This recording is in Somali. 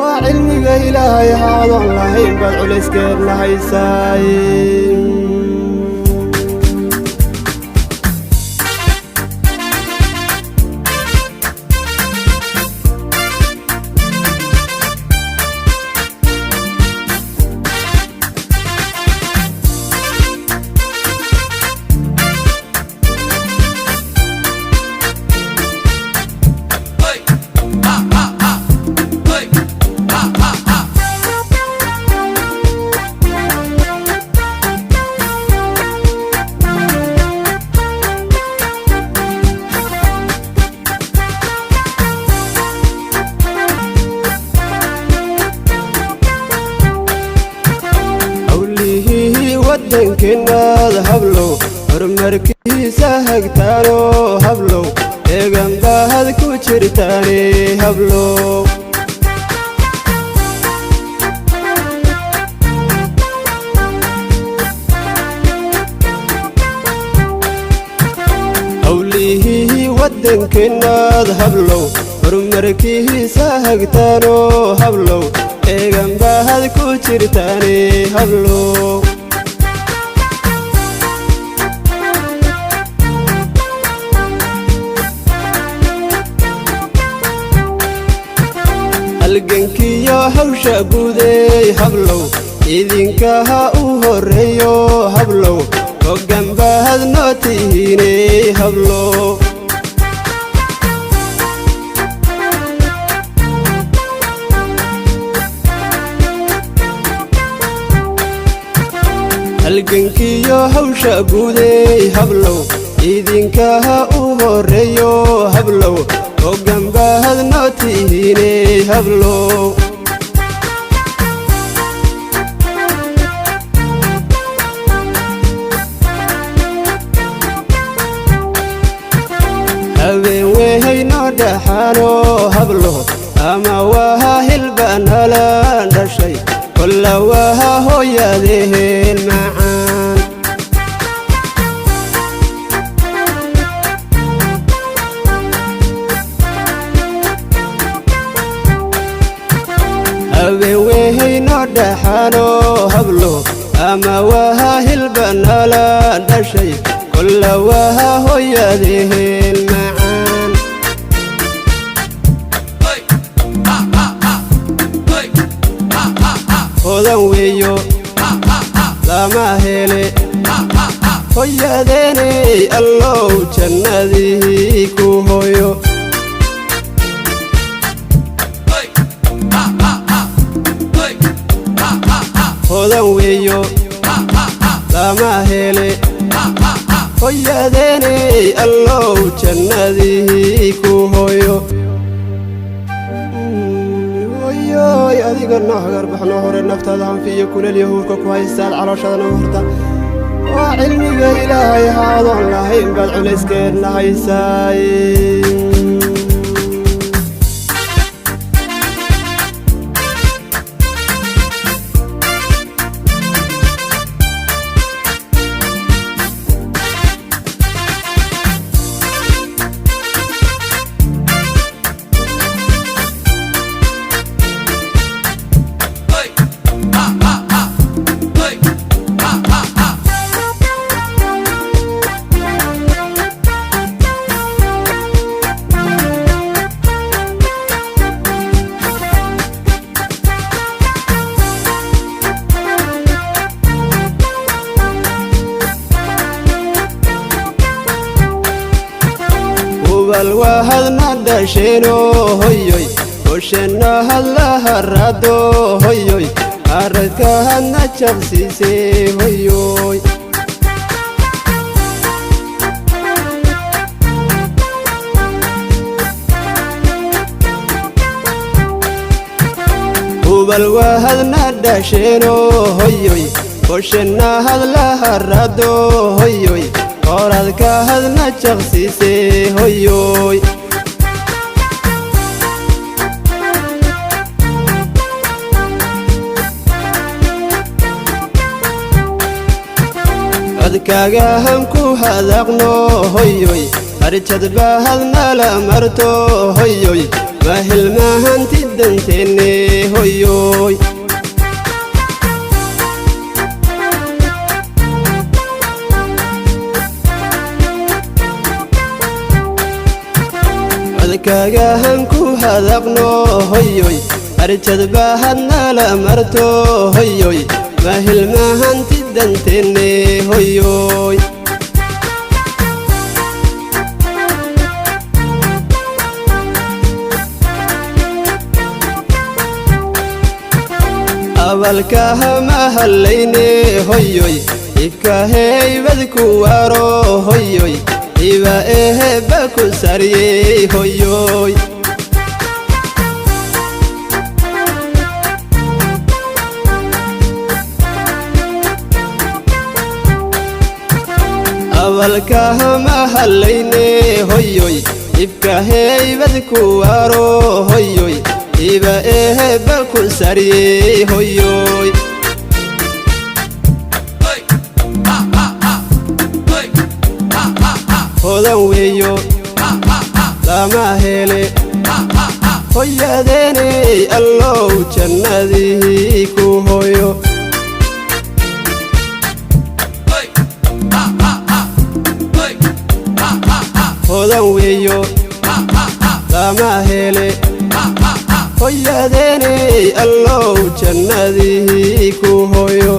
Waa cilmiga Ilaahay, haadoon lahayn baad culayskeedna haysaay. Hawlihii waddankeennaad, hablow, horumarkiisa hagtaano, hablow, eegan baahad ku jirtaane, hablow. Hawlihii waddankeennaad, hablow, horumarkiisa hagtaano, hablow, eegan baahad ku jirtaane, hablow. Halgankiyo hawsha guudeey, hablow, idinka ha u horreeyo, hablow, hoggan baahad noo tihiiney, hablow. Halgankiyo hawsha guudeey, hablow, idinka ha u horreeyo, hablow, hoggan baahad noo tihiiney, hablow. Habeen wehaynoo dhaxaano, hablo, ama waha hilba nala dhashay, kolla waha hooyadeen macaan. Habeen wehaynoo dhaxaano, hablo, ama waha hilba nala dhashay, kolla waha hooyadeen macaan. Hodan weeyo lama hele hoyadeeney, allow jannadii ku hoyo. Hodan weeyo lama hele hoyadeeney, allow jannadii ku hoyo. Hoyoy, adiga noo hagarbaxnoo hore naftaada hanfiyo kuleel huurka ku haystaad calooshadana horta. Waa cilmiga Ilaahay, haadoon lahayn baad culayskeedna haysaay. Ubal wahadna dhasheeno, hoyoy, hosheenna hadla harado, hoyoy, aradka hadna jaqsiise, hoyoy. Ubal wahadna dhasheeno, hoyoy, hosheenna hadla harado, hoyoy, qoradka hadna jaqsiise, hoyoy. Codkaagahan ku hadaaqno, hoyoy, harjad bahadnala marto, hoyoy. Ma hilmahanti danteenne hoyoy. Codkaagahan ku hadaqno hoyoy, arjad bahadnala marto hoyoy, ma hilmahanti danteenne hoyoy. Abalkahama hallayne hoyoy, ifka heybad ku waaro hoyoy, iba eheba ku sariyey hoyoy. Abalkahama hallayne hoyoy, ifka heybad ku waaro hoyoy, iba eheba ku sariyey hoyoy. Hodan weeyo lama hele hoyadeeney, allow jannadihii ku hoyo. Hodan weeyo lama hele hoyadeeney, allow jannadihii ku hoyo.